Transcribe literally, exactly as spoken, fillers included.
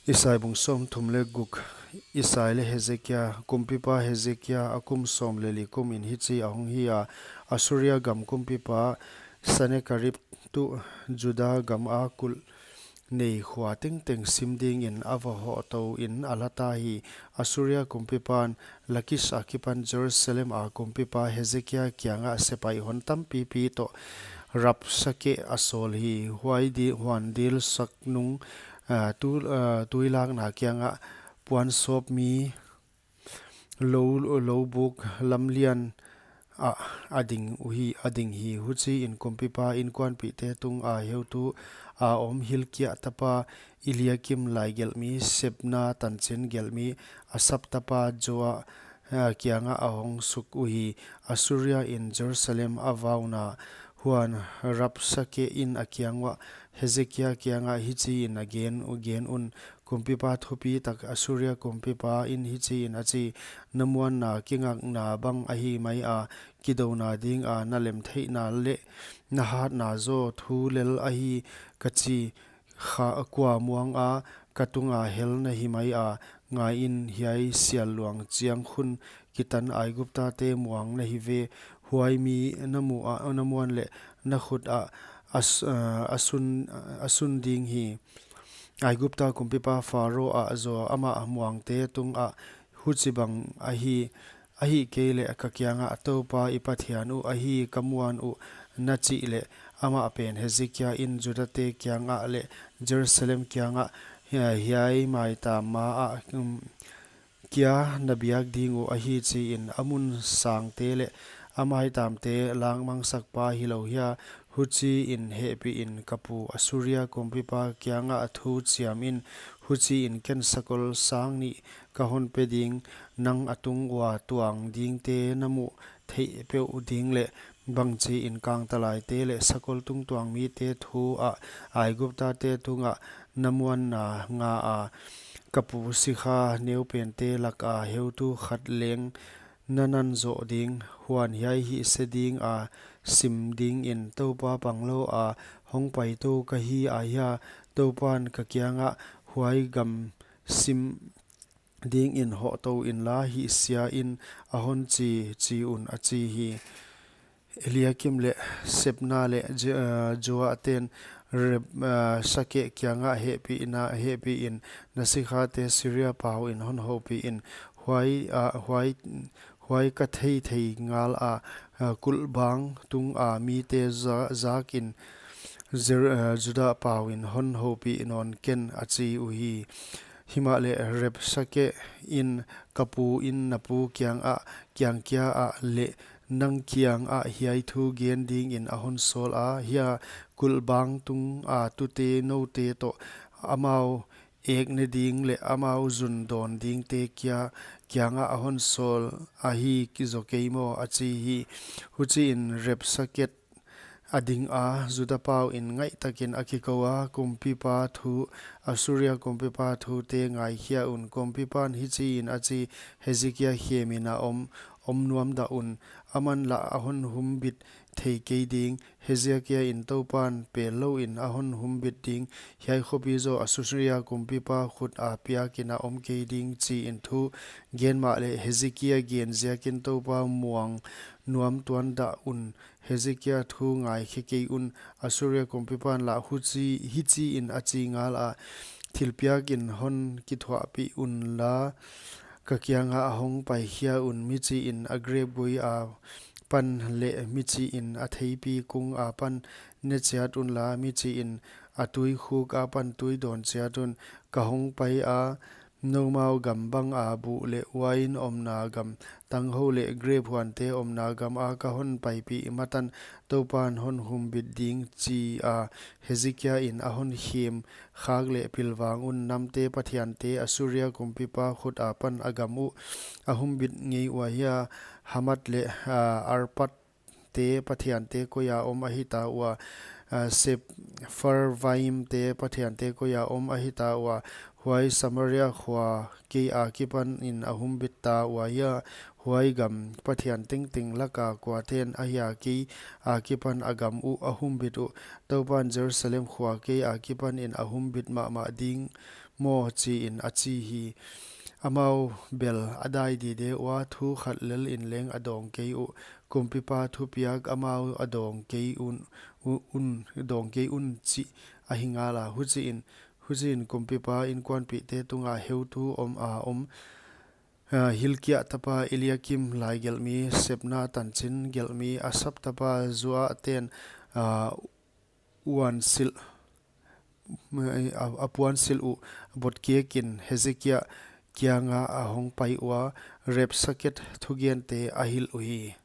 Isai bung sawmthum leh guk. Isai leh Hezekia. Kumpipa Hezekia a kum sawm leh li kum in hichi a hong hi a, Assuria gam kumpipa Sennakerib tuh Juda gam a kulh nei khua tengteng sim dingin a va hoh tou in a la ta hi. Assuria kumpipan Lakish akipan Jerusalem a kumpipa Hezekia kiangah sepaih hon tampipi toh Rabshake a sawl hi. Huai di, huan dil sak nung, ah, tu, ah, tuilakna kiangah puan sawp mi lou, lou buk lamlian ah a ding uhi, a ding hi. Huchiin kumpipa inkuanpihte tunga heutu a om Hilkia tapa Eliakim, laigelhmi Sebna, tanchin gelhmi Asap tapa Joa, ah, kiangah a hong suk uhi. Assuria in Jerusalem a vauna. Huan Rabshake in a kiang uah, Hezekia kiangah hichiin a gen, gen un, Kumpipa thupitak Assuria kumpipa in hichiin a chi: Na muanna kingakna bang ahi mai a, kidouna dinga na lemtheihna leh na hatna zaw thu lel ahi ka chi kha, kua muanga ka tunga hel na hi mai a. Ngaiin, hiai sial luang chiang khun kitan Aiguptate muang na hi ve. Huai mi na mu a, na muan leh na khut ah a s-, ah, a sun, a sun ding hi. Aigupta kumpipa Pharo ah zaw amah muangte tungah huchibang ahi, ahihkeileh ka kiangah, Toupa i Pathian uh ahi ka muan uh, na chih leh, amah pen Hezekia in Judate kiangah leh Jerusalem kiangah, hi-, hiai maitam ma ah, um, kia na biak ding uh ahi chiin, a mun sangte leh a maitamte langmang sakpa hilou hia? Huchiin hehpihin ka pu Assuria kumpipa kiangah thu chiamin, huchiin ken sakol sang nih ka hon pe ding, nang a tung ua tuang dingte na muh theih peuh ding leh, bangchiin kangtalaite leh sakol tungtuang mite thu ah Aiguptate tungah na muanna nga a, ka pu sikha neupente laka heutu khat leng na nan zoh ding. Huan hiai hihse dinga sim dingin Toupa pangloua hong paitou ka hi a hia? Toupan ka kiangah, huai gam sim dingin hohtou inla hihsiain a hon chi, chi un, a chi hi. Eliakim leh Sebna leh Je-, ah, Joa ten Rab-, ah, Rabshake kiangah hehpihna, hehpihin na sikhate Syria pauin hon houpihin, huai, ah, huai, huai ka theithei ngala, ah, kulhbang tunga mite za-, zakin Jer-, ah, Juda pauin hon houpih nawn ken, a chi uhi. Himahleh Rabshake in, Ka pu in na pu kiangah, kiang kia ah leh nang kiangah hiai thu gen dingin a hon sawl a hia? Kulhbang tunga tute noute toh amau ek ne ding leh amau zun dawn dingte kia, kiangah a hon sawl ahi zaw kei maw? a chi hi. Huchiin Rabshake a dinga, Juda pauin ngaihtakin a kikou a, kumpipa thu, Assuria kumpipa thute ngaikhia un. Kumpipan hichiin a chi: Hezekia khemin a om, om nuam dah un. Aman lah a hon humbit thei kei ding. Hezekia in Toupan pellouin a hon humbit ding. Hiai khopi zaw Assuria kumpipa khuta piakin a om kei ding, chiin thu gen mahleh Hezekia gen ziakin Toupa muang nuam tuan dah un. Hezekia thu ngaikhe kei un. Assuria kumpipan lah huchi, hichiin a chi ngala, Thilpiakin hon kithuahpih unla, ka kiangah hong paikhia un. Michihin a grep gui apan leh michihin a theipi kung apan ne chiat unla, michihin a tuikhuk apan tui dawn chiat un. Ka hong pai a, noumau gam banga buh leh uain omna gam, tanghou leh grep huante omna gama ka hon paipih matan Toupan hon humbit ding, chi a. Hezekia in a hon khem khak leh pilvang un. Namte pathiante Assuria kumpipa khut apan a gam uh a humbit ngei ua hia? Hamath leh, ah, Arpad te pathiante koia om ahita ua? Ah, Sepharvaim te pathiante koia om ahita ua? Huai Samaria khua kei akipanin a humbit ta ua hia? Huai gam pathian tengteng laka kuaten ahia kei akipan a gam uh a humbit uh? Toupan Jerusalem khua kei akipanin a humbit mahmah ding maw, chiin a chi hi. Amau bel a dai dide ua, thu khat lel in leng a dawng kei uh. Kumpipa thupiak amau a dawng kei un, u-, un, dawng kei un chih ahi ngala. Huchiin, huchiin kumpipa inkuanpihte tunga heutu om a om, ah, Hilkia tapa Eliakim lai gelhmi, Sebna tanchin gelhmi, Asap tapa Joa ten, ah, uan silh, a, a puan silh uh botkekin Hezekia kianga a hong pai ua, Rabsake thugente a hilh uhi.